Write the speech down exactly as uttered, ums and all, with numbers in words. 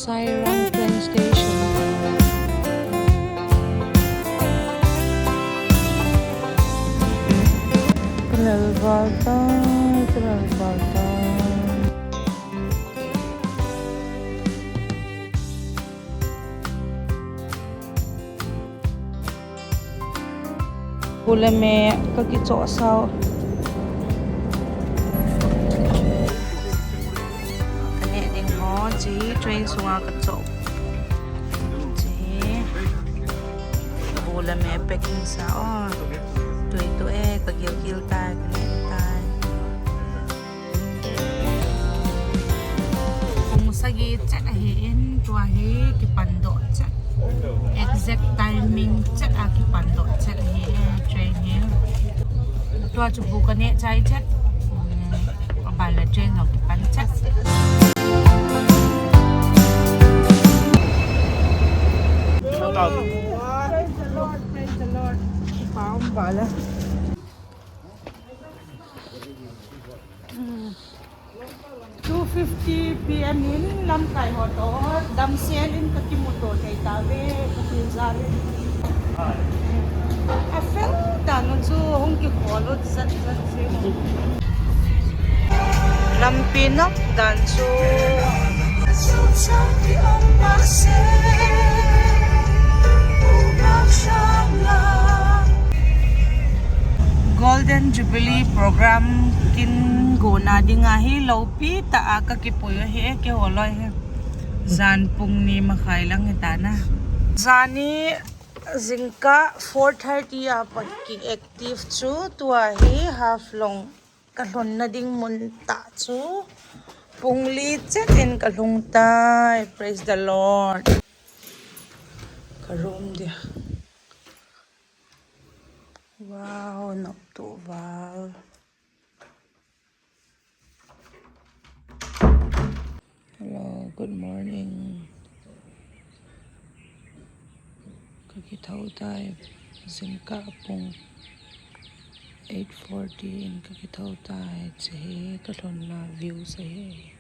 Sairang train station. Kalel val tai, kalel val tai. Bula me ka kichoh sao. Ka neh ding ho, chi train sunga ka choh. Chi bula me packing sa o. Tui tu e, ka gilgil tai, ka neh tai. Pung sagi chet ahi in, tua hi kipan doh chet. Exact timing chet a kipan doh chet ahi e, train hi. Tua chu bu ka neh chai chet. Aban le train jong kipan chet. Praise the Lord, praise the Lord. Kipa um bal e. Two fifty P M in lamkai ho toh damsel in ka kimuto thei tauve, ka thil jal in. A fel dan u chu hung kikhol u chat chat si. Lampi nop dan chu. Golden Jubilee Program kin gona dinga hi lopi tah a ka kipui u ahi e, keiho loi hi. Jan pung ni makhai lang hi tana. Jani jingkah four thirty a pat ki active chu tua hi Haflong ka lhunna ding mun tah chu pung li chet in ka lhung tai. Praise the Lord. Ka room dia. Wow, nopto val. Hello, good morning. Ka kithou tai, jingkah pung eight forty in ka kithou tai, chehi ka lhunna view chehi.